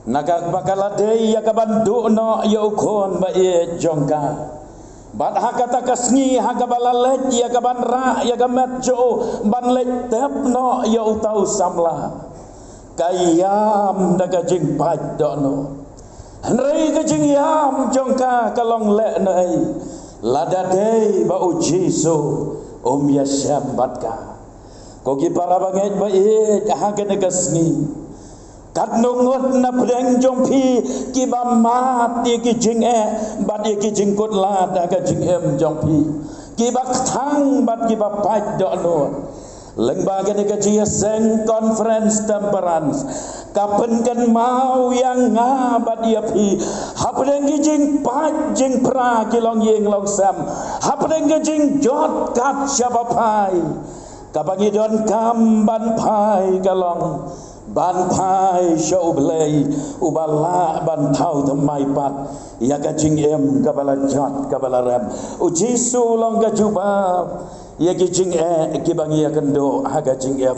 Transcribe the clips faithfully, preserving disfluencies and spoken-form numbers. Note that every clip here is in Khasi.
Na kaba ka la dei ïa ka ban duh noh ïa u khun ba ïeit jong ka. Bad ha kata ka sngi ha kaba la leit ïa ka ban rah ïa ka met jong u ban leit tep noh ïa uta u samla, ka ïam da ka jingpait dohnud. Hynrei ka jingïam jong ka ka long lehnohei, lada dei ba U Jisu um ïashem bad ka. Ko ki para bangeit ba ïeit, ha kane ka sngi, katno ngut na pdeng jong phi kiba mad ïa ki jingeh bad ïa ki jingkut lad ha ka jingim jong phi, kiba kthang bad kiba pait dohnud? Lyngba kane ka jingïaseng Conference Temperance, ka pynkynmaw ïa nga bad ïa phi, hapdeng ki jingpait jingphra ki longïing longsem, hapdeng ki jingjot kat shaba phai, kaba ngi donkam ban phai ka long ban phai sha U Blei uba lah ban thaw thymmai pat ïa ka jingim kaba la jot kaba la rem. U Jisu u long ka jubab ïa ki jingeh kiba ngi ïakynduh ha ka jingim.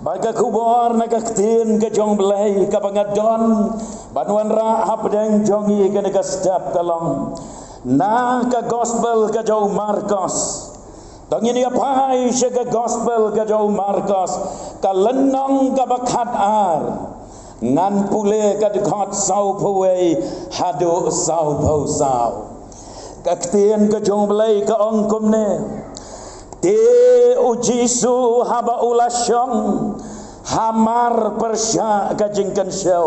Bad ka khubor na ka ktien ka jong U Blei kaba nga don ban wanrah hapdeng jong ngi kane ka step ka long na ka gospel ka jong u Markos. To ngin ïa phai sha ka gospel ka jong u Markos, ka lynnong kaba khatar, ngan pule ka dkhot sawphew wei haduh sawphew saw. Ka ktien ka jong U Blei ka ong kumne: Te U Jisu haba u la shong hamar pyrshah ka jingkynshew,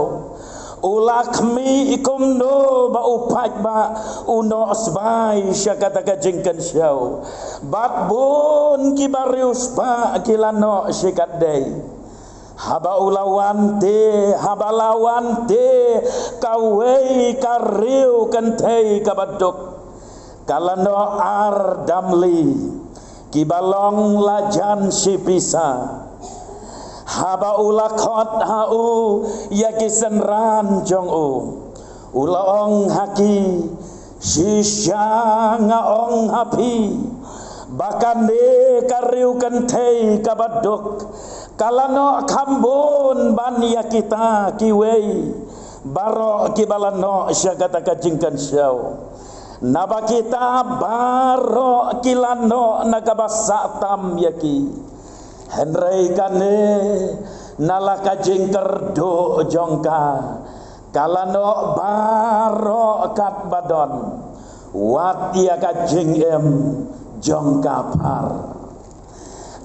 u la khmih kumno ba u paidbah u nohsbai sha kata ka jingkynshew. Bad bun kiba riewspah ki la noh shikatdei. Haba u la wan te, haba la wan te kawei ka riew kynthei kaba duk, ka la noh ar damli kiba long la jan shi pisa. Haba u la khot ha u ïa ki synran jong u, u la ong ha ki: Shisha nga ong ha phi ba kane ka riew kynthei kaba duk ka la noh kham bun ban ïa kita kiwei baroh kiba la noh sha kata ka jingkynshew. Naba kita baroh ki la noh na kaba sah tam ïa ki. Hynrei kane, na la ka jingkyrduh jong ka, ka la noh baroh katba don, wat ïa ka jingim jong ka phar.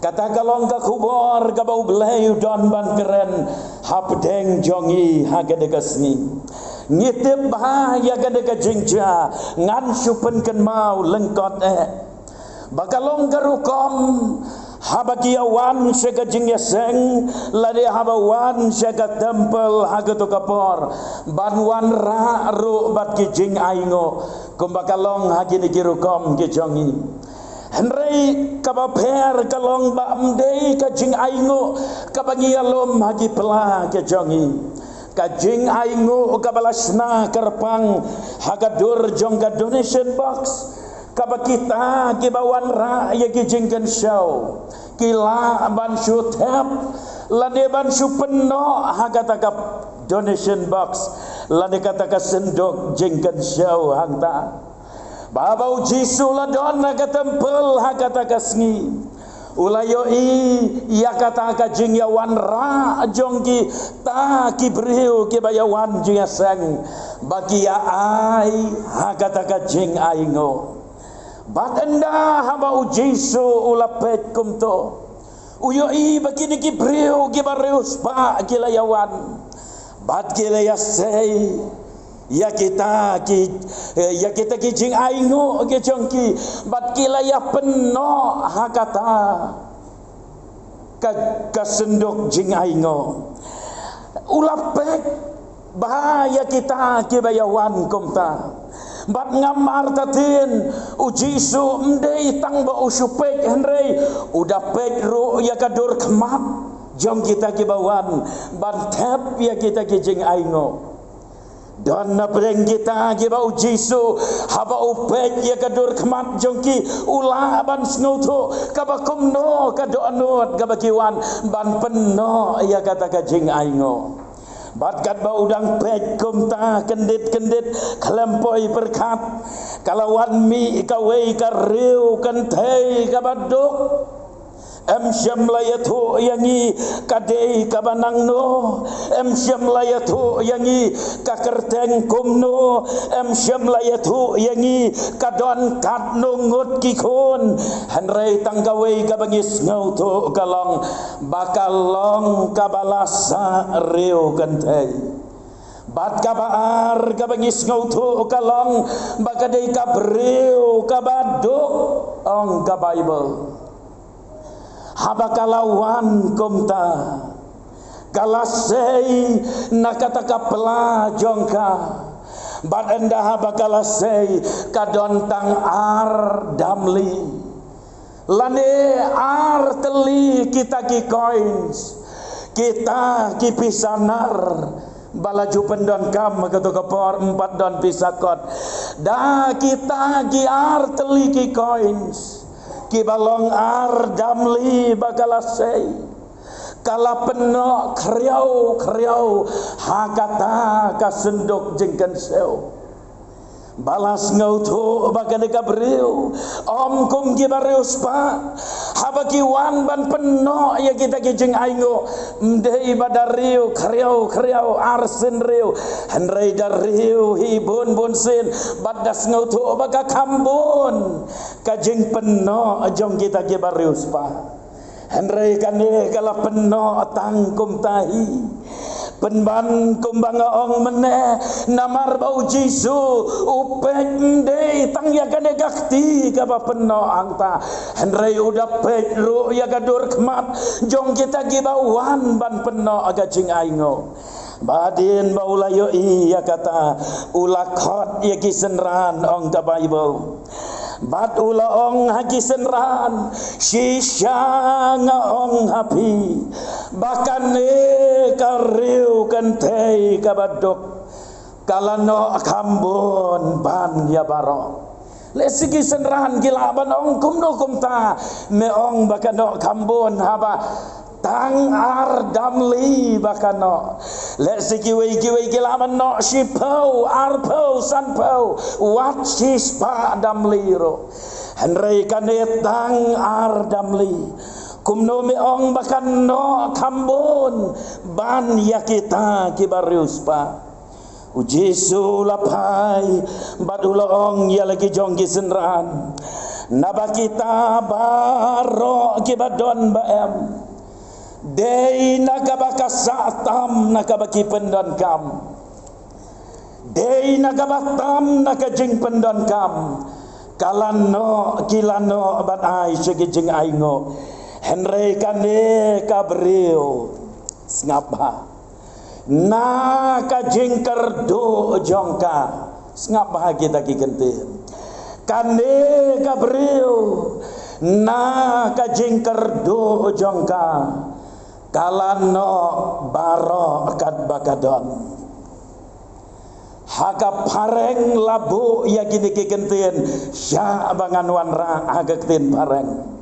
Kata ka long ka khubor kaba U Blei u don ban kren hapdeng jong ngi ha kane ka sngi. Ngi tip ba ïa kane ka jingjia ngan shu pynkynmaw lyngkot eh. Ba ka long ka rukom, haba ki ïa wan sha ka jingïaseng, lane haba wan sha ka temple ha kato ka por, ban wanrah ruh bad ki jingainguh, kumba ka long ha kine ki rukom ki jong ngi. Hynrei kaba pher ka long ba ym dei ka jingainguh kaba ngi ïalum ha ki pla ki jong ngi. Ka jingainguh kaba la shna kyrpang ha ka dur jong ka donation box, kaba kita kiba wanrah ïa ki jingkynshew ki lah ban shu thep lane ban shu pynnoh ha kata ka donation box lane kata ka synduk jingkynshew hangta. Ba haba U Jisu u la don ha ka temple ha kata ka sngi, u la ïohi ïa kata ka jingïawanrah jong kita ki briew kiba ïawan jingïaseng, ba ki ïa ai ha kata ka jingainguh. Bad ynda haba U Jisu u la peit kumto, u ïohi ba kine ki briew kiba riewspah ki la ïawan bad ki la ïasei ïa kita ki, eh, ïa kita ki jingainguh ki jong ki, bad ki la ïa pynnoh ha kata ka, ka synduk jingainguh. U la peit bha ïa kita kiba ïawan kumta. Bad ngam artatien, U Jisu ym dei tang ba u shu peit hynrei u da peit ruh ïa ka dur khmat jong kita kiba wan ban thep ïa kita ki jingainguh. Don na pdeng kita kiba U Jisu, haba u peit ïa ka dur khmat jong ki, u lah ban sngewthuh kaba kumno ka dohnud kaba ki wan ban pynnoh ïa kata ka jingainguh. Bad katba u dang peit kumta kyndit kyndit khlem poi pyrkhat, ka la wan mih kawei ka riew kynthei kaba duk. Em shym la ïathuh ïa ngi ka dei kaba nangno, em shym la ïathuh ïa ngi ka kyrteng kumno, em shym la ïathuh ïa ngi ka don katno ngut ki khun. Hynrei tang kawei kaba ngi sngewthuh ka long ba ka long kaba la sah riew kynthei. Bad kaba ar kaba ngi sngewthuh ka long ba ka dei ka briew kaba duk, ong ka Baibl. Haba ka la wan kumta, ka la sei na kata ka pla jong ka. Bad ynda haba ka la sei, ka don tang ar damli lane ar tylli kita ki coins, kita ki pisa nar ba la ju pyndonkam ha kato ka por, ym pat don pisa kot. Da kita ki ar tylli ki coins kiba long ar damli ba ka la sei, ka la pynnoh khriaw khriaw ha kata ka synduk jingkynshew. Ba la sngewthuh ba kane ka briew, ym kum kiba riewspah, haba ki wan ban pynnoh ïa kita ki jingainguh, ym dei ba da riew khriaw khriaw, ar sien riew, hynrei da riew hi bun bun sien, bad da sngewthuh ba ka kham bun ka jingpynnoh jong kita kiba riewspah. Hynrei kane ka la pynnoh tang kumta hi. Pynban kumba nga ong mynne, namar ba U Jisu u peit ym dei tang ïa kane ka kti kaba pynnoh hangta, hynrei u da peit ruh ïa ka dur khmat jong kita kiba wan ban pynnoh ka jingainguh. Hadien ba u la ïohi ïa kata, u la khot ïa ki synran, ong ka Baibl. Bad u la ong ha ki synran, shisha nga ong ha phi, ba kane ka riew kynthei kaba duk, ka la noh kham bun ban ïa baroh. Lehse ki synran ki lah ban ong kumno kumta, me ong ba ka noh kham bun haba tang ar damli ba ka noh. Lehse kiwei kiwei ki lah ban noh shiphew, arphew, sanphew, wat shispah damli ruh. Hynrei kane tang ar damli. Kumno me ong ba ka noh kham bun ban ïa kita kiba riewspah? U Jisu u la phai bad u la ong ïa la ki jong ki synran, naba kita baroh kiba don ba em, dei na kaba ka sah tam na kaba ki pyndonkam, dei na kaba tam na ka jingpyndonkam, ka la noh, ki la noh ban ai sha ki jingainguh. Hynrei kane ka briew, sngap bha, na ka jingkyrduh jong ka. Sngap bha kita ki ktien. Kane ka briew, na ka jingkyrduh jong ka, ka la noh baroh katba ka don. Ha ka phareng la buh ïa kine ki ktien, sha ba ngan wanrah ha ka ktien phareng.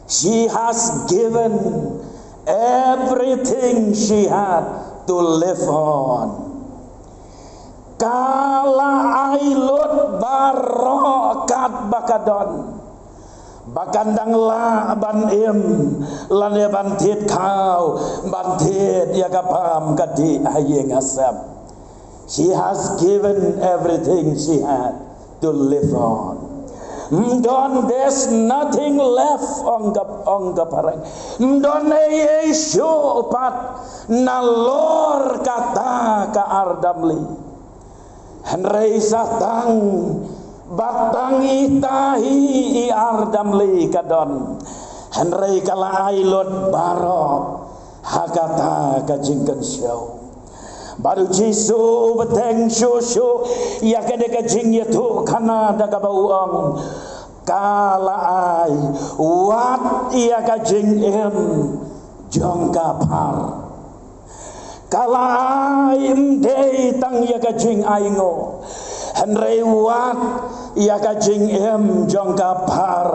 She has given everything she had to live on. Ka la ai lut baroh katba ka don, ba kan dang lah ban im lane ban thied khaw, ban thied ïa ka bam ka dih ha ïing ha sem. She has given everything she had to live on. Ym don, there's nothing left, ong ka, ong ka phareng. Ym don ei ei shuh pat nalor kata ka ar damli. Hynrei sa tang ba tang ita hi i ar damli ka don, hynrei ka la ai lut baroh ha kata ka jingkynshew. Bad U Jisu u bteng shuh shuh ïa kane ka jingïathuhkhana da kaba u ong, ka la ai wat ïa ka jingim jong ka phar. Ka la ai ym dei tang ïa ka jingainguh, hynrei wat ïa ka jingim jong ka phar.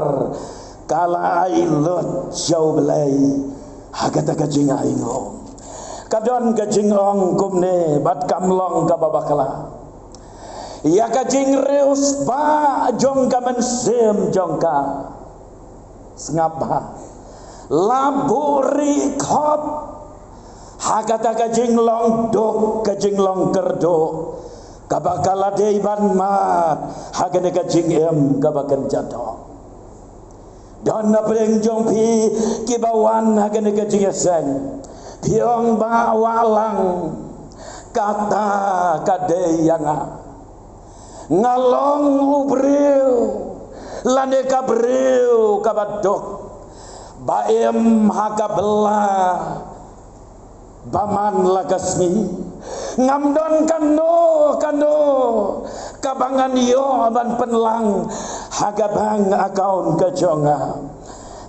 Ka la ai lut sha U Blei ha kata ka jingainguh. Ka don ka jingong kumne bad kam long kaba bakla ïa ka jingriewspah jong ka mynsiem jong ka. Sngap bha. La buhrieh khop ha kata ka jinglong duk, ka jinglong kyrduh kaba ka la dei ban mad ha kane ka jingim kaba kynja doh. Don na pdeng jong phi kiba wan ha kane ka jingïaseng. Phi ong, Bah Wahlang, kata ka dei ïa nga. Nga long u briew lane ka briew kaba duk, ba im ha ka bylla ba man la ka sngi. Ngam don kano kano kaba ngan ïoh ban pynlang ha ka bank account ka jong nga.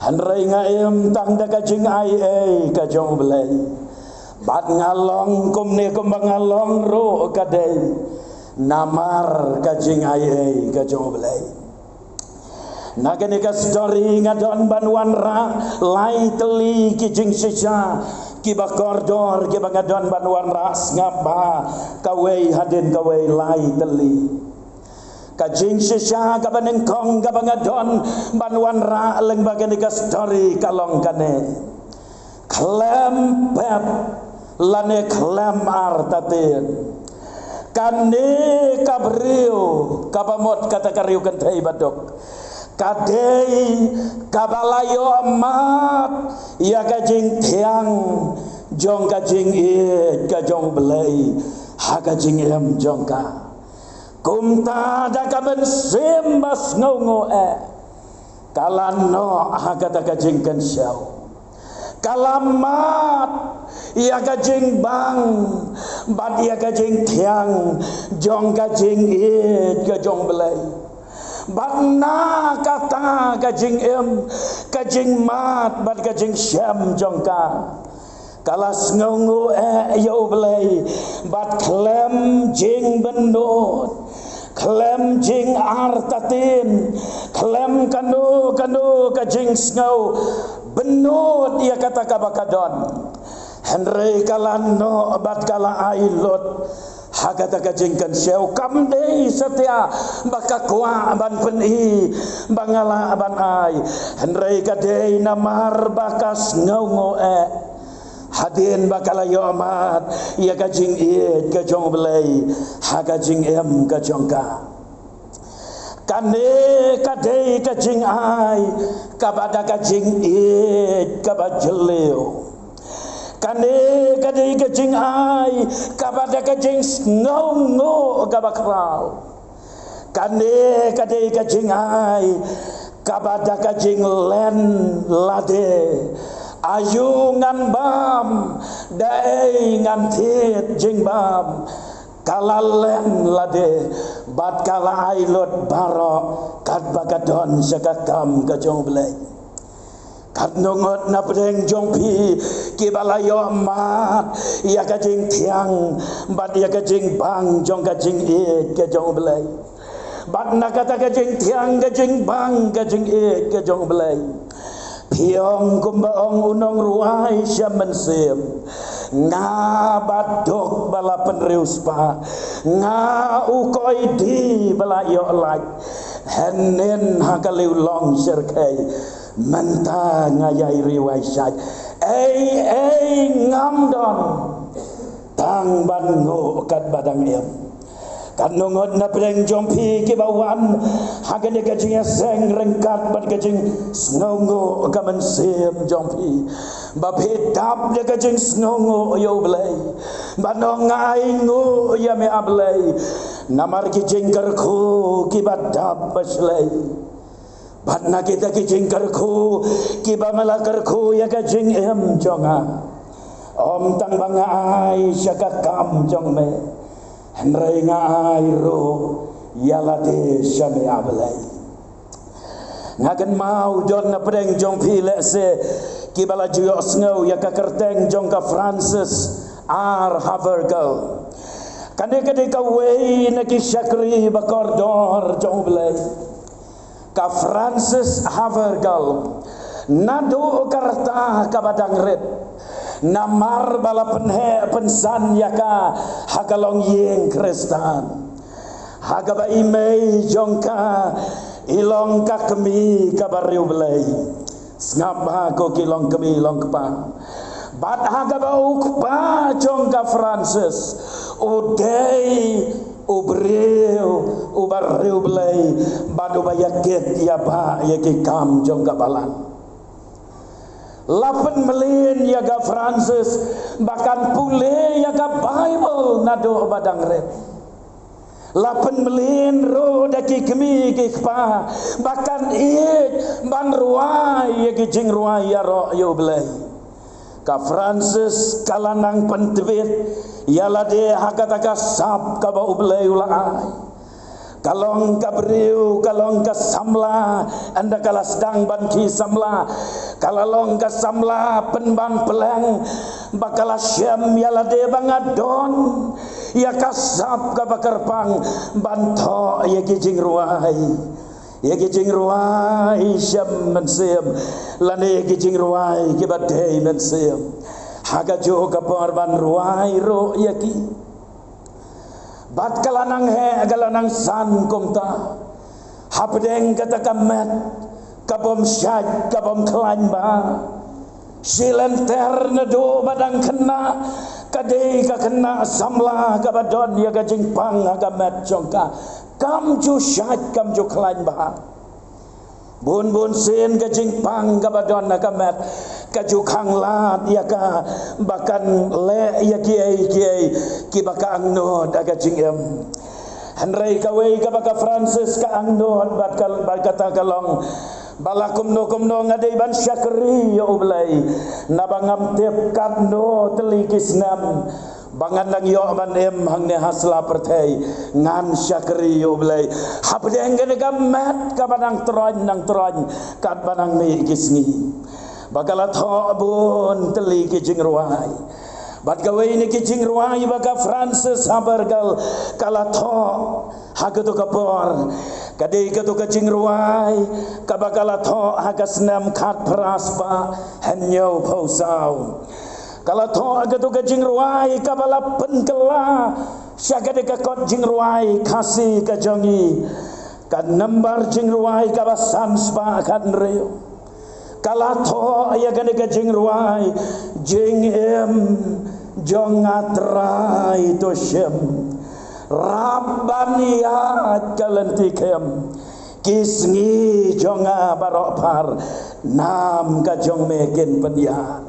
Hynrei nga im tang da ka jingaiei ka jong U Blei. Bad nga long kumne kumba nga long ruh ka dei namar ka jingaiei ka jong U Blei. Na kane ka story nga don ban wanrah lai tylli ki jingshisha kiba kordor kiba nga don ban wanrah. Sngap bha, kawei hadien kawei, lai tylli. Ka jingshisha kaba nyngkong kaba nga don ban wanrah lyngba kane ka story ka long kane: khlem pep lane khlem artatien. Kane ka briew kaba mut kata ka riew kynthei baduk ka dei kaba la ïoh mad ïa ka jingthiang jong ka jingïeit ka jong U Blei ha ka jingim jong ka. Kumta da ka mynsiem ba sngewnguh eh, ka la noh ha kata ka jingkynshew. Ka la mad ïa ka jingbang bad ïa ka jingthiang jong ka jingïeit ka jong U Blei. Bad na kata ka jingim, ka jingmad bad ka jingshem jong ka, ka la sngewnguh eh ïa U Blei. Bad khlem jingbynnud, khlem jingartatien, khlem kano kano ka jingsngew bynnud ïa kata kaba ka don, hynrei ka la noh bad ka la ai lut ha kata ka jingkynshew. Kam dei satia ba ka kwah ban pyni ba nga lah ban ai, hynrei ka dei namar ba ka sngewnguh eh hadien ba ka la ïoh mad ïa ka jingïeit ka jong U Blei ha ka jingim ka jong ka. Kane ka dei ka jingai kaba da ka jingïeit kaba jylliew. Kane ka dei ka jingai kaba da ka jingsngewnguh kaba khraw. Kane ka dei ka jingai kaba da ka jinglen lade. Aïu ngan bam, da ei ngan thied jingbam. Ka la len lade bad ka la ai lut baroh katba ka don sha ka kam ka jong U Blei. Katno ngut na pdeng jong phi kiba la ïoh mad ïa ka jingthiang bad ïa ka jingbang jong ka jingïeit ka jong U Blei. Bad na kata ka jingthiang, ka jingbang, ka jingïeit ka jong U Blei, phi ong kumba ong u nongrwai sha mynsiem: Nga baduk ba la pynriewspah, nga u koidi ba la ïoh lait. Hynnin ha ka liw long shyrkhei, mynta nga ïai riewai shait. Ei ei ngam don tang ban nguh katba dang im. Katno ngut na pdeng jong phi kiba wan ha kane ka jingïaseng ryngkat bad ka jingsngewnguh ka mynsiem jong phi, ba phi dap da ka jingsngewnguh ïa U Blei, ba nong nga ai nguh ïa me A Blei, namar ki jingkyrkhu kiba dap ba shlei. Bad na kita ki jingkyrkhu kiba me la kyrkhu ïa ka jingim jong nga, ym tang ba nga ai sha ka kam jong me, hynrei nga ai ruh ïa lade sha me A Blei. Nga kynmaw don na pdeng jong phi lehse kiba la ju ïohsngew ïa ka kyrteng jong ka Frances R Havergal. Kane ka dei kawei na ki shakri ba kordor jong U Blei. Ka Frances Havergal, naduh ka rta kaba dang rit, Namar ba la pynheh pynsan ïa ka ha ka longïing Khristan. Ha kaba i mei jong ka i long ka kmie kaba riewblei. Sngap bha, ko ki long kmie long kpa. Bad ha kaba u kpa jong ka Francis u dei u briew uba riewblei bad uba ïakit ïabah ïa ki kam jong ka balang. La pynmlien ïa ka Francis ba kan pule ïa ka Baibl naduh ba dang rit. La pynmlien ruh da ki kmie ki kpa ba kan ïeit ban rwai ïa ki jingrwai ïaroh ïa U Blei. Ka Francis ka la nang pyntbit ïa lade ha kata ka sap kaba U Blei u la ai. Ka long ka briew, ka long ka samla, ynda ka la sdang ban khie samla. Ka la long ka samla pynban pleng, ba ka la shem ïa lade ba nga don ïa ka sap kaba kyrpang ban thoh ïa ki jingrwai. Ïa ki jingrwai shem mynsiem, lane ïa ki jingrwai kiba dei mynsiem. Ha kajuh ka por ban rwai ruh ïa ki. Bad ka la nang heh, ka la nang san kumta. Hapdeng kata ka met ka bym shait, ka bym khlaiñ bha. Shi lynter naduh ba dang khynnah, ka dei ka khynnah samla kaba don ïa ka jingpang ha ka met jong ka. Kam ju shait, kam ju khlaiñ bha. Bun bun sien ka jingpang kaba don ha ka met ka ju khanglad ïa ka ba kan leh ïa kiei kiei kiba ka angnud ha ka jingim. Hynrei kawei kaba ka Francis ka angnud bad ka, bad kata ka long ba la kumno kumno nga dei ban shakri ïa U Blei, naba ngam tip katno tylli ki snem ba ngan dang ïoh ban im hangne ha sla pyrthei, ngan shakri ïa U Blei. Hapdeng kane ka met kaba nang troiñ nang troiñ, katba nang mih ki sngi, ba ka la thoh bun tylli ki jingrwai. Bad kawei na ki jingrwai ba ka Francis Havergal ka la thoh ha kato ka por, ka dei kato ka jingrwai kaba ka la thoh ha ka snem khatphra spah hynñiewphew saw. Ka la thoh ha kato ka jingrwai kaba la pynkylla sha kane ka kot jingrwai Khasi ka jong ngi, ka nambar jingrwai kaba san spah khathynriew. Ka la thoh ïa kane ka jingrwai: Jingim jong nga Trai to shim, rap ban ïaid ka lynti khim, ki sngi jong nga baroh phar nam ka jong me kin pynïar.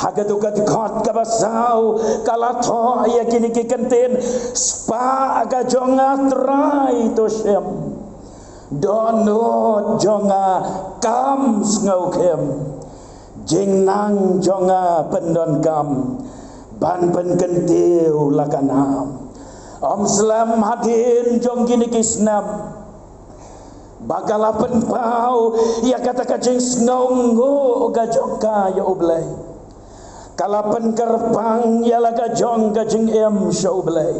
Ha kato ka dkhot kaba saw ka la thoh ïa kine ki kyntien: Spah ka jong nga Trai to shim, dohnud jong nga kam sngewkhim, jingnang jong nga pyndonkam ban pynkyntiew la ka nam. Ym slem hadien jong kine ki snem ba ka la pynpaw ïa kata ka jingsngewnguh ka jong ka ïa U Blei. Ka la pynkyrpang ïa la ka jong ka jingim sha U Blei.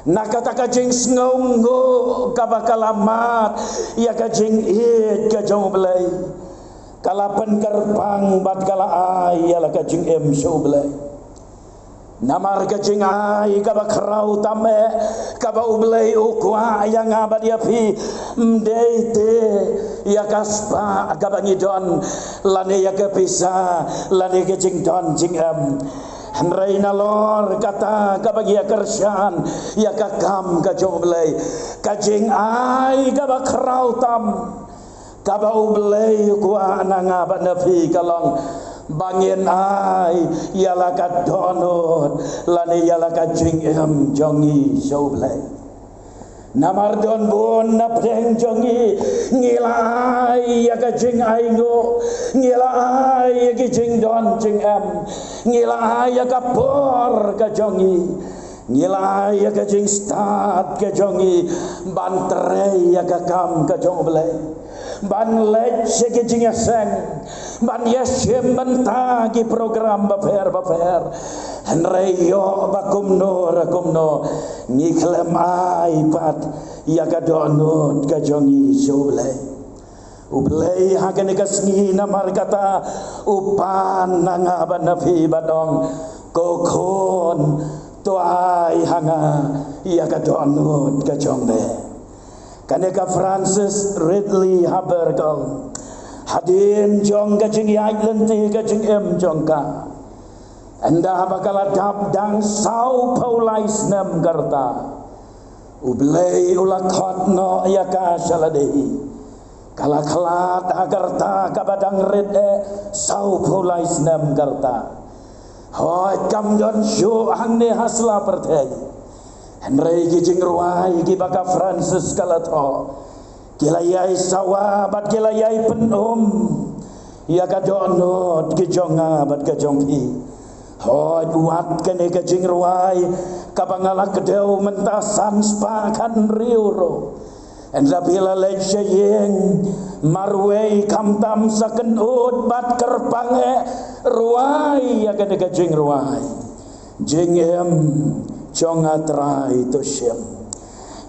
Na kata ka jingsngewnguh kaba ka la mad ïa ka jingïeit ka jong U Blei, ka la pynkyrpang bad ka la ai ïa la ka jingim sha U Blei. Namar ka jingai kaba khraw tam eh kaba U Blei u kwah ïa nga bad ïa phi, ym dei te ïa ka spah kaba ngi don, lane ïa ka pisa, lane ka jingdon jingem. Hynrei nalor kata kaba ngi ïa kyrshan ïa ka kam ka jong U Blei, ka jingai kaba khraw tam kaba U Blei u kwah na nga bad na phi ka long ba ngin ai ïa la ka dohnud lane ïa la ka jingim jong ngi sha U Blei. Namar don bun na pdeng jong ngi, ngi la ai ïa ka jingainguh, ngi la ai ïa ki jingdon jingem, ngi la ai ïa ka por ka jong ngi, ngi la ai ïa ka jingstad ka jong ngi ban trei ïa ka kam ka jong U Blei, ban leit sha ki jingïaseng, ban ïashim bynta ki program bapher bapher. Hynrei ïoh ba kumno re kumno, ngi khlem ai pat ïa ka dohnud ka jong ngi sha U Blei. U Blei ha kane ka sngi namar kata u pan na nga bad na phi bad ong, ko khun, to ai ha nga ïa ka dohnud ka jong me. Kane ka Frances Ridley Haber ka ong, hadien jong ka jingïaid lynti ka jingim jong ka, ynda ba ka la dap dang saw phew lai snem ka rta, U Blei u la khot noh ïa ka sha lade hi. Ka la khlad ha ka rta kaba dang rit eh saw phew lai snem ka rta. Hooid, kam don shuh hangne ha sla pyrthei. Hynrei ki jingrwai kiba ka Frances ka la thoh, ki la ïai sawa bad ki la ïai pynum ïa ka dohnud ka jong nga bad ka jong phi. Hooid, wat kane ka jingrwai kaba nga la kdew mynta san spah khathynriew ruh, ynda phi la leit sha ïing marwei, khamtam sa kynud bad kyrpang eh, rwai ïa kane ka jingrwai, Jingim jong nga Trai, to shim.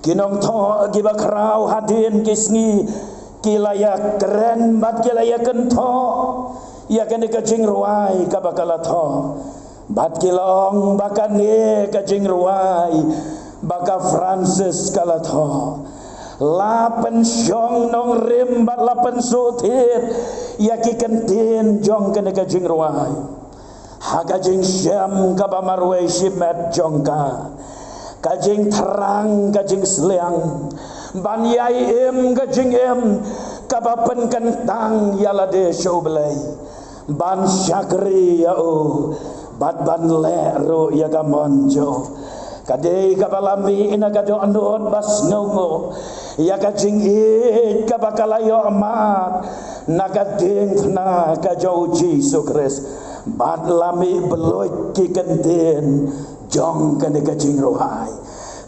Ki nongthoh kiba khraw hadien ki sngi ki la ïakren bad ki la ïakynthoh ïa kane ka jingrwai kaba ka la thoh, bad ki la ong ba kane ka jingrwai ba ka Frances ka la thoh la pynshong nongrim bad la pynsuhthied ïa ki kyntien jong kane ka jingrwai ha ka jingshem kaba marwei shimet jong ka, ka jingthrang, ka jingsliang ban ïai im ka jingim kaba pynkyntang ïa lade sha U Blei, ban shakri ïa u bad ban leh ruh ïa ka mon jong u. Ka dei kaba la mih na ka dohnud ba sngewnguh ïa ka jingïeit kaba ka la ïoh mad na ka diengphna ka jong U Jisu Khrist, bad la mih bluit ki kyntien jong kane ka jingrwai.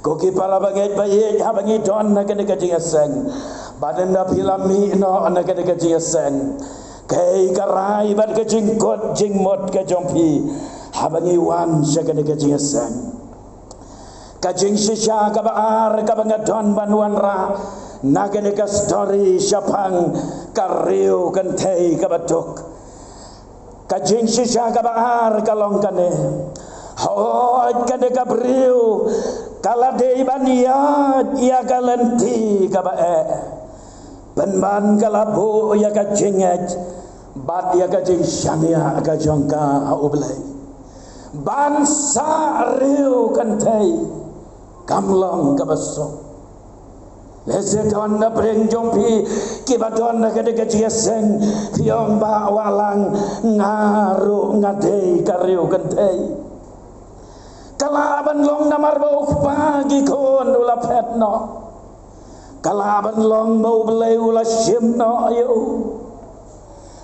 Ko ki para bangeit ba ïeit, haba ngi don na kane ka jingïaseng, bad ynda phi la mih noh na kane ka jingïaseng, kaei ka rai bad ka jingkut jingmut ka jong phi haba ngi wan sha kane ka jingïaseng? Ka jingshisha kaba ar kaba nga don ban wanrah na kane ka story shaphang ka riew kynthei kaba duk. Ka jingshisha kaba ar ka long kane. Hooid, kane ka briew ka la dei ban ïaid ïa ka lynti kaba eh, pynban ka la buh ïa ka jingngeit bad ïa ka jingshaniah ka jong ka ha U Blei. Ban sah riew kynthei kam long kaba suk. Lehse don na pdeng jong phi kiba don na kane ka jingïaseng, phi ong, Bah Wahlang, nga ruh nga dei ka riew kynthei. Ka lah ban long namar ba u kpa ki khun u la phet noh. Ka lah ban long ba U Blei u la shim noh ïa u.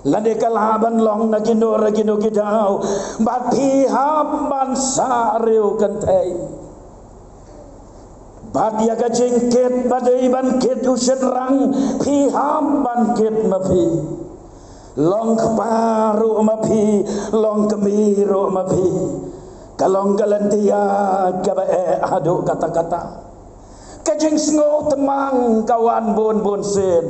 Lane ka lah ban long na kino re kino ki daw ba phi hap ban sah riew kynthei. Bad ïa ka jingkit ba dei ban kit u shynrang, phi hap ban kit ma phi. Long kpa ruh ma phi, long kmie ruh ma phi. Ka long ka lynti ïaid kaba eh haduh katta katta. Ka jingsngew tmang ka wan bun bun sien.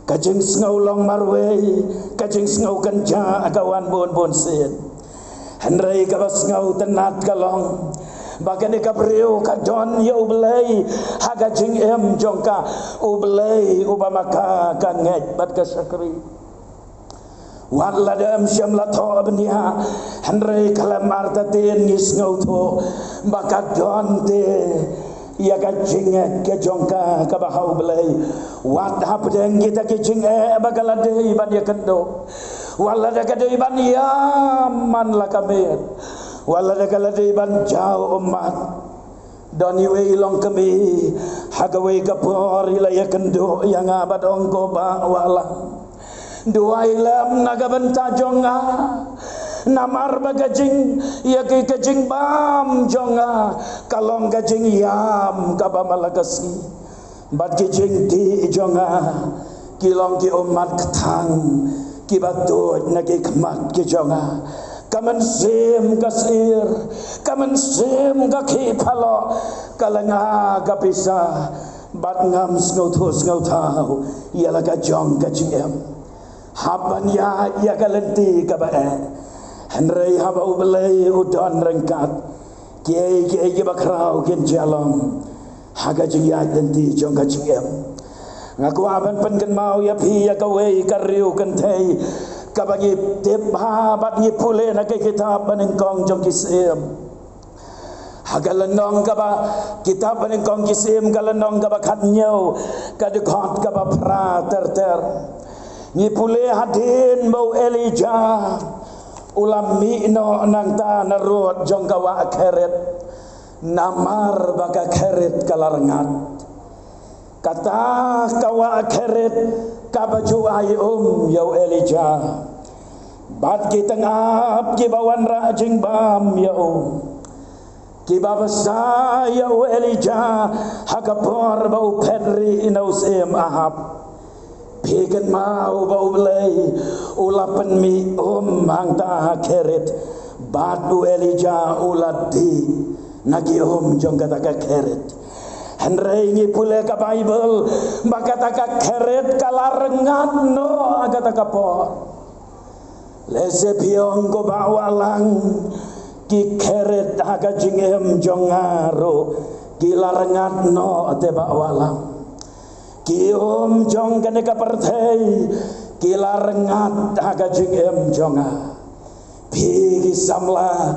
Ka jingsngew long marwei, ka jingsngew kynjah ka wan bun bun sien. Hynrei kaba sngewtynnat ka long ba kane ka briew ka don ïa U Blei ha ka jingim jong ka, U Blei uba ma ka ka ngeit bad ka shakri. Wat lada em shym la thoh bniah, hynrei khlem artatien ngi sngewthuh ba ka don te ïa ka jingngeit ka jong ka kaba ha U Blei. Wat hapdeng kita ki jingeh ba ka la dei ban ïakynduh, wat lada ka dei ban ïam man la ka miet, wat lada ka la dei ban jaw ummat, don iwei i longkmie ha kawei ka por i la ïakynduh ïa nga bad ong, ko Bah Wahlang, duwai lem na ka bynta jong nga. Namar ba ka jing, ïa ki, ka jingbam jong nga ka long ka jingïam kaba man la ka sngi. Bad ki jingdih jong nga ki long ki ummat kthang kiba tuid na ki khmat ki jong nga. Ka mynsiem ka sir, ka mynsiem ka khih phalok, ka lynga ka pisa, Bad ngam sngewthuh sngewthaw ïa la ka jong ka jingim. Hap ban ïaid ïa ka lynti kaba eh. Hynrei haba U Blei u don ryngkat, kiei kiei kiba khraw kin jia long ha ka jingïaid lynti jong ka jingim. Nga kwah ban pynkynmaw ïa phi ïa kawei ka riew kynthei kaba ngi tip bha bad ngi pule na ka kitab Banyngkong jong ki Syiem. Ha ka lynnong kaba, kitab Banyngkong ki Syiem ka lynnong kaba khathynñiew, ka dkhot kaba phra ter ter. Ngi pule hadien ba u Elijah u la mih noh nangta narud jong ka wah Kerith, namar ba ka Kerith ka la rngat. Kata ka wah Kerith kaba ju ai um ïa u Elijah. Bad ki tyngab kiba wanrah jingbam ïa u, kiba bsa ïa u Elijah ha ka por ba u phet rieh na u Syiem Ahab. Phi kynmaw ba U Blei u la pynmih um hangta ha Kerith, bad u Elijah u la dih na ki um jong kata ka Kerith. Hynrei ngi pule ka Baibl ba kata ka Kerith ka la rngat noh ha kata ka por. Lehse phi ong, ko Bah Wahlang, ki Kerith ha ka jingim jong nga ruh ki la rngat noh te Bah Wahlang. Ki um jong kane ka pyrthei ki la rngat ha ka jingim jong nga. Phi ki samla,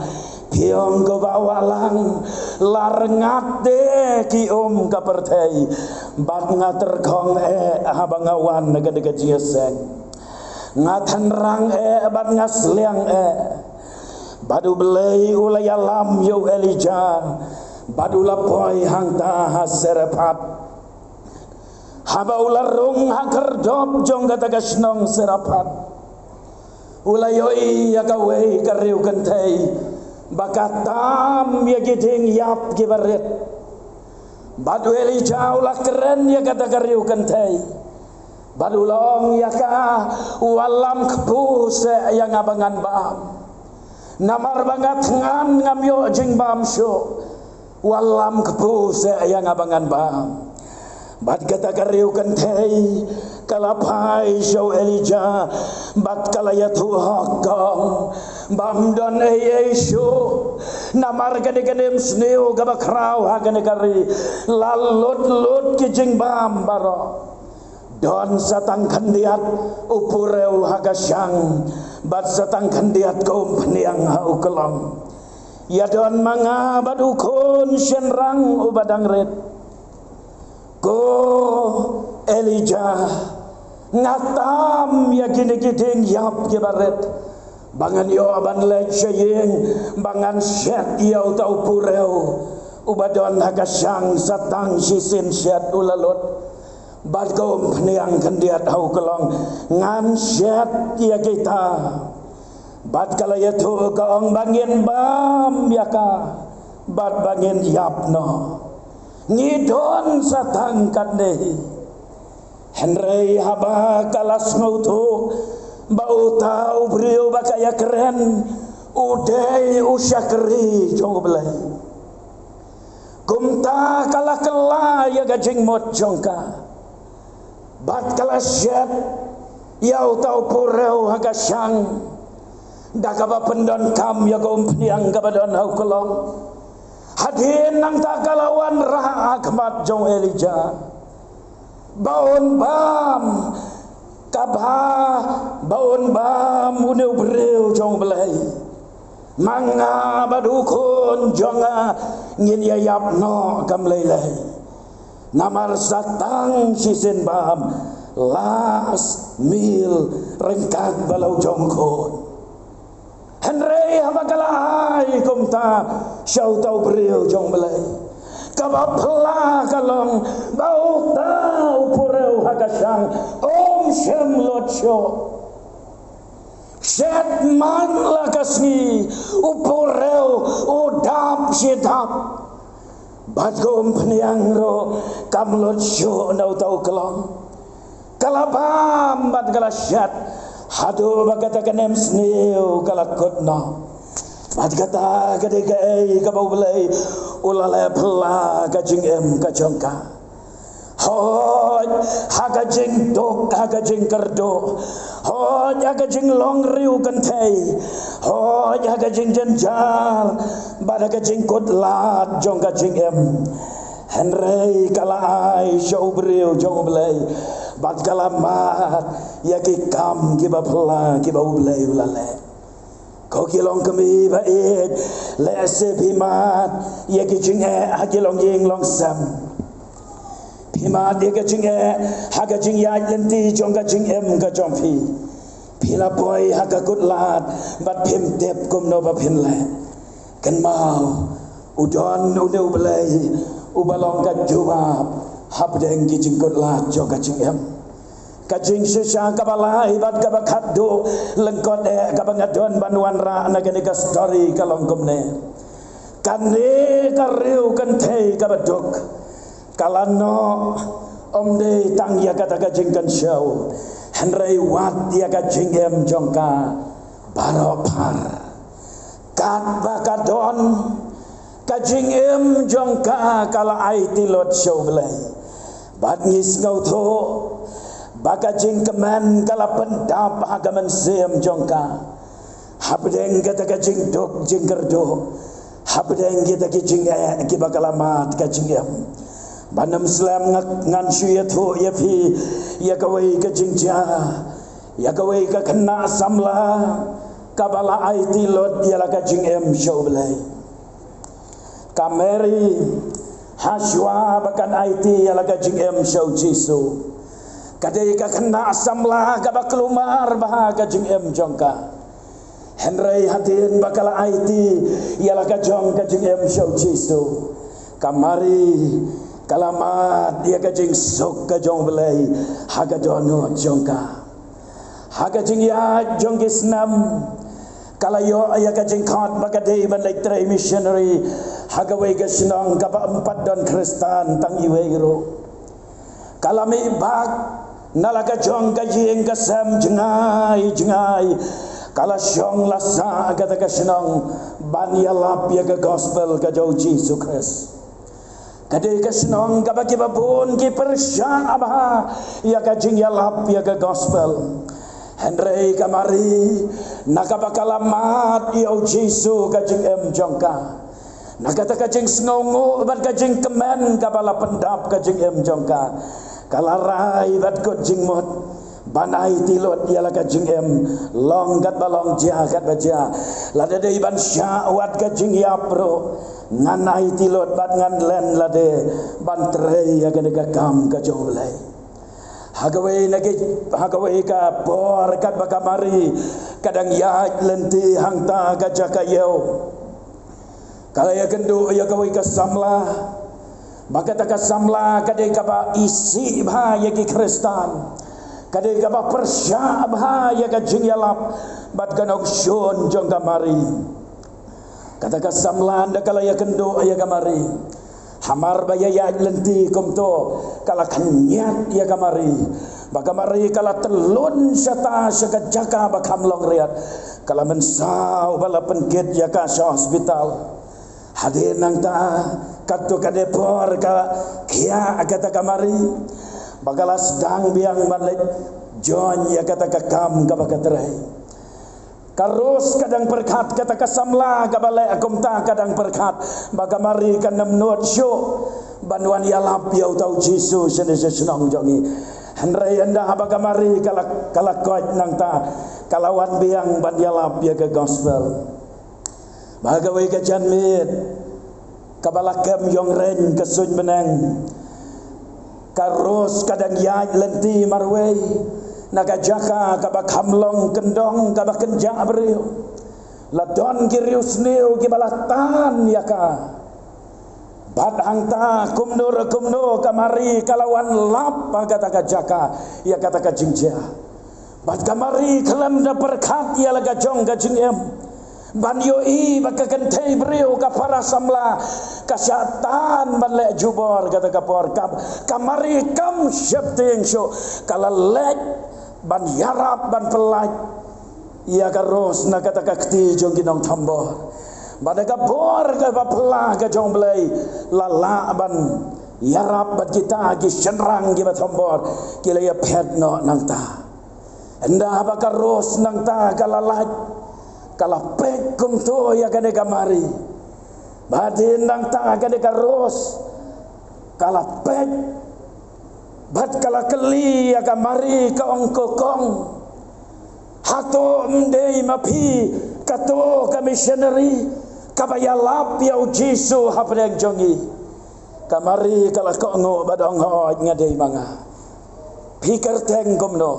phi ong, ko Bah Wahlang, la rngat te ki um ka pyrthei. Bad nga tyrkhong eh haba nga wan na kane ka jingïaseng. Nga tynrang eh bad nga sliang eh. Bad U Blei u la ïalam ïa u Elijah bad u la poi hangta ha Sarephath. Haba u la rung ha khyrdop jong kata ka shnong Sarephath, u la ïohi ïa kawei ka riew kynthei ba ka tam ïa ki dieng ïap kiba rit. Bad u Elijah u la kren ïa kata ka riew kynthei. Bad u la ong ïa ka, wallam kpu seh ïa nga ba ngan bam. Namar ba nga thngan ngam ïoh jingbam shuh. Wallam kpu seh ïa nga ba ngan bam. Bad kata ka riew kynthei ka la phai sha u Elijah bad ka la ïathuh hok, ka ong, bam don ei ei shuh. Namar kane ka nemsniew kaba khraw ha kane ka ri la lut lut ki jingbam baroh. Don sa tang khyndiat u purew ha ka shang bad sa tang khyndiat ka umphniang ha u klong. Ïa don ma nga bad u khun shynrang uba dang rit. Ko Elijah, nga tam ïa kine ki dieng ïap kiba rit ba ngan ïoh ban leit sha ïing ba ngan shet ïa uta u purew uba don ha ka shang. Sa tang shisien shet u la lut. Bad ka umphniang khyndiat ha u klong, ngan shet ïa kita. Bad ka la ïathuh, ka ong, ba ngin bam ïa ka bad ba ngin ïap noh. Ngi don sa tang katne hi. Hynrei haba ka la sngewthuh ba uta u briew ba ka ïakren u dei u shakri jong U Blei, kumta ka la kylla ïa ka jingmut jong ka bad ka la shet ïa uta u purew ha ka shang, da kaba pyndonkam ïa ka umphniang kaba don ha u klong. Hadien nangta ka la wanrah ha khmat jong u Elijah ba un bam, kaba, ba un bam une u briew jong U Blei. Ma nga bad u khun jong nga ngin ïa ïap noh kam lei lei. Namar sa tang shisien bam, last meal, ryngkat bad la u jong u khun. Hynrei haba ka la ai kumta sha uta u briew jong U Blei, kaba phylla ka long ba uta u purew ha ka shang um shym lut shuh. Shet man la ka sngi, u purew u dap shi dap. Bad ka umphniang ruh kam lut shuh na uta u klong. Ka la bam bad ka la shet haduh ba kata ka nemsniew ka la kut noh. Bad kata ka dei kaei kaba U Blei u la leh phylla ka jingim ka jong ka. Hooid ha ka jingduk, ha ka jingkyrduh, hooid ha ka jinglong riewkynthei, hooid ha ka jingjynjar bad ha ka jingkut lad jong ka jingim. Hynrei ka la ai sha u briew jong U Blei bad ka la mad ïa ki kam kiba phylla kiba U Blei u la leh. Ko ki longkmie ba ïeit, lehse phi mad ïa ki jingeh ha ki longïing longsem. Phi mad ïa ka jingeh ha ka jingïaid lynti jong ka jingim ka jong phi. Phi la poi ha ka kut lad bad phim tip kumno ba phin leh. Kynmaw, u don une U Blei uba long ka jubab hapdeng ki jingkut lad jong ka jingim. Ka jingshisha kaba lai bad kaba khatduh lyngkot eh kaba nga don ban wanrah na kane ka story ka long kumne. Kane ka riewkynthei kaba duk ka la noh ym dei tang ïa kata ka jingkynshew, hynrei wat ïa ka jingim jong ka baroh phar. Katba ka don ka jingim jong ka, ka la aiti lut sha U Blei. Bad ngi sngewthuh ba ka jingkmen ka la pyndap ha ka mynsiem jong ka hapdeng kata ka jingduk jingkyrduh, hapdeng kita ki jingeh kiba ka la mad ka jingim. Ban ym slem nga, ngan shu ïathuh ïa phi ïa kawei ka jingjia, ïa kawei ka khynnah samla kaba la aiti lut ïa la ka jingim sha U Blei. Ka Mary, hashwa ba kan aiti ïa la ka jingim sha U Jisu, ka dei ka khynnah samla kaba kulmar bha ha ka jingim jong ka. Hynrei hadien ba ka la aiti ïa la ka jong ka jingim sha U Jisu, ka Mari ka la mad ïa ka jingsuk ka jong U Blei ha ka dohnud jong ka. Ha ka jingïaid jong ki snem, ka la ïoh ïa ka jingkhot ba ka dei ban leit trei missionary ha kawei ka shnong kaba ym pat don Khristan tang iwei ruh. Ka la mih bak na la ka jong ka ïing ka sem jngai jngai. Ka la shong la sah kata ka shnong ban ïalap ïa ka gospel ka jong U Jisu Khrist. Ka dei ka shnong kaba kiba bun ki pyrshah bha ïa ka jingïalap ïa ka gospel. Hynrei ka Mari, na kaba ka la mad ïa U Jisu ka jingim jong ka, na kata ka jingsngewnguh bad ka jingkmen kaba la pyndap ka jingim jong ka, ka la rai bad kut jingmut ban aiti lut ïa la ka jingim, long katba long, jia katba jia. Lada dei ban shah wat ka jingïap ruh, ngan aiti lut bad ngan len lade ban trei ïa kane ka kam ka jong U Blei. Ha kawei na ki, ha kawei ka por katba ka Mari ka dang ïaid lynti hangta ka jaka ïew, ka la ïakynduh ïa kawei ka samla. Ba kata ka samla ka dei kaba isih bha ïa ki Khristan, ka dei kaba pyrshah bha ïa ka jingïalap bad ka nongshun jong ka Mari. Kata ka samla ynda ka la ïakynduh ïa ka Mari, hamar ba ïa ïaid lynti kumto, ka la khynñiat ïa ka Mari. Ba ka Mari ka la tyllun shata sha ka jaka ba kham long riat. Ka la mynsaw ba la pynkit ïa ka sha hospital. Hadien nangta, katto katne por ka khiah kata ka Mari ba ka la sdang biang ban leit join ïa kata ka kam kaba ka trei. Ka Ros ka dang pyrkhat, kata ka samla kaba leh kumta ka dang pyrkhat ba ka Mari kan ym nud shuh ban wan ïalap ïa uta U Jisu shane sha shnong jong ngi. Hynrei ynda haba ka Mari ka la, ka la koit nangta, ka la wan biang ban ïalap ïa ka gospel. Ba kawei ka janmiet kaba la kem ïong reng ka suiñ bneng, ka Ros ka dang ïaid lynti marwei na ka jaka kaba kham long kyndong kaba kynjah briew. La don ki riewsniew kiba la tan ïa ka. Bad hangta kumno re kumno ka Mari ka la wan lap ha kata ka jaka ïa kata ka jingjia. Bad ka Mari khlem da pyrkhat ïa la ka jong ka jingim ban ïohi ba ka kynthei briew, ka para samla, ka shah tan ban leh jubor kata ka por. Ka, ka Mari kam sheptieng shuh, ka la leit ban ïarap ban pyllait ïa ka Ros na kata ka kti jong ki nongthombor. Bad da ka bor kaba phylla ka jong U Blei la lah ban Ïarap bad kita ki shynrang kiba thombor ki la ïaphet noh nangta. Ynda ba ka Ros nangta ka la lait, ka la peit kumto ïa kane ka Mari. Bad hadien nangta kane ka Ros ka la peit bad ka la kylli ïa ka Mari, ka ong, "Ko kong, hato ym dei ma phi kato ka missionary kaba ïalap ïa u Jisu hapdeng jong ngi?" Ka Mari ka la kohnguh bad ong, "Hooid, nga dei ma nga." "Phi kyrteng kumno?"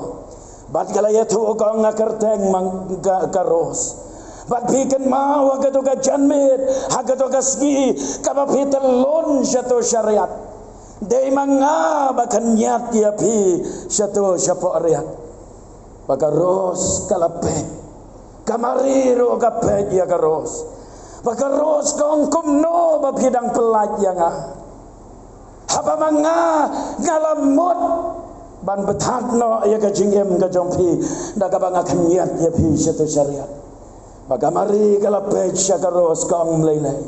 Bad ka la ïathuh, ka ong, "Nga kyrteng ma nga ka Ros." "Bad phi kynmaw ha kato ka janmiet, ha kato ka sngi kaba phi tylun shato shariat, dei ma nga ba khynñiat ïa phi shato shapoh riat." Ba ka Ros ka la peit, ka Mari ruh ka peit ïa ka Ros. Ba ka Ros ka ong, "Kumno ba phi dang pyllait ïa nga? Haba ma nga, nga la mut ban bthah noh ïa ka jingim ka jong phi da kaba nga khynñiat ïa phi shato shariat." Ba ka Mari ka la peit sha ka Ros, ka ong, "Ym lei lei.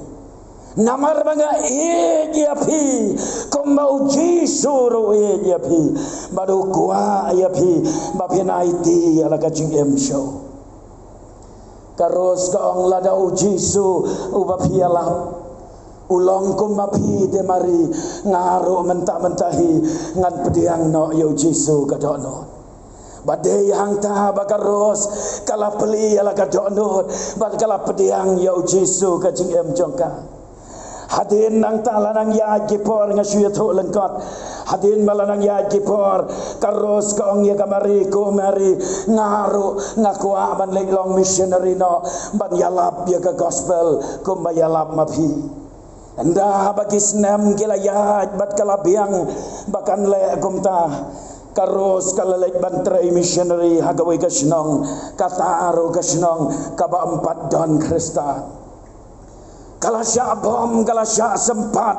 Namar ba nga ïeit ïa phi kumba u Jisu ruh u ïeit ïa phi, bad u kwah ïa phi ba phin aiti ïa la ka jingim sha u." Ka Ros ka ong, "Lada u Jisu uba phi ïalap u long kumba phi te Mari, nga ruh mynta mynta hi ngan pdiang noh ïa u Jisu ka dohnud." Bad dei hangta ba ka Ros ka la plie ïa la ka dohnud bad ka la pdiang ïa u Jisu ka jingim jong ka. Hadien nangta la nang ïaid ki por, nga shu ïathuh lyngkot. Hadien ba la nang ïaid ki por, ka Ros ka ong ïa ka Mari, "Ko Mari, nga ruh nga kwah ban leit long missionary noh ban ïalap ïa ka gospel kumba ïalap ma phi." Ynda ba ki snem ki la ïaid bad ka la biang ba kan leh kumta, ka Ros ka la leit ban trei missionary ha kawei ka shnong, kata ruh ka shnong kaba ym pat don Khristan. Ka la shah bom, ka la shah sympat.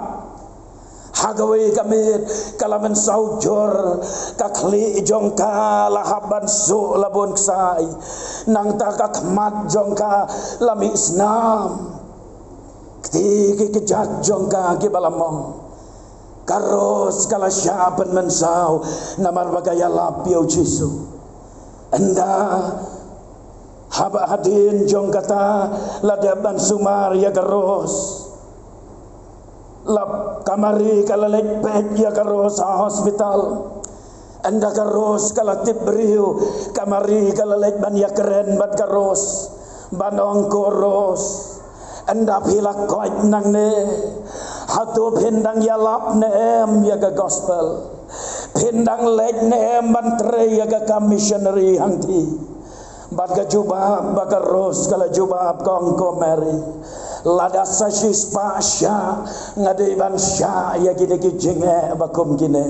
Ha kawei ka miet ka la mynsaw jur, ka khlieh jong ka la hap ban suh la bun ksai. Nangta ka khmat jong ka la mih snam. Kti ki kjat jong ka kiba la mong. Ka Ros ka la shah pynmynsaw namar ba ka ïalap ïa u Jisu. Ynda haba hadien jong kata la dep ban sumar ïa ka Ros, la ka Mari ka la leit peit ïa ka Ros ha hospital. Ynda ka Ros ka la tip briew, ka Mari ka la leit ban ïakren bad ka Ros, ban ong, "Ko Ros, ynda phi la koit nangne, hato phin dang ïalap ne em ïa ka gospel? Phin dang leit ne em ban trei ïa ka kam missionary hangtei?" Bad ka jubab ba ka Ros ka la jubab, ka ong, "Ko Mari, lada sa shispah shah nga dei ban shah ïa kine ki jingeh ba kum kine,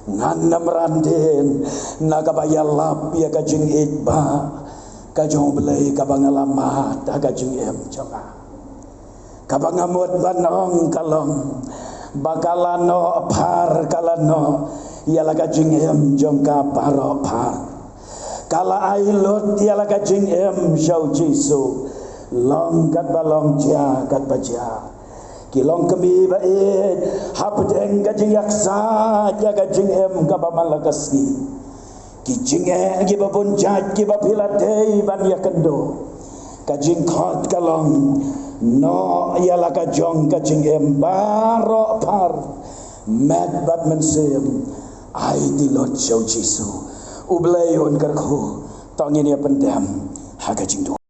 ngan ym ran dien na kaba ïalap ïa ka jingïeit ba ka jong U Blei kaba nga la mad ha ka jingim jong nga." Kaba nga mut ban ong ka long ba ka la noh phar, ka la noh ïa la ka jingim jong ka baroh phar. Ka la ai lut ïa la ka jingim sha U Jisu. Long katba long, jia katba jia. Ki longkmie ba ïeit, hapdeng ka jingïaksaid ïa ka jingim kaba man la ka sngi, ki jingeh kiba bun jait kiba phi la dei ban ïakynduh, ka jingkhot ka long, noh ïa la ka jong ka jingim baroh phar, met bad mynsiem, aiti lut sha U Jisu. U Blei un kyrkhu. To ngin ïa pyndem ha ka jingduwai.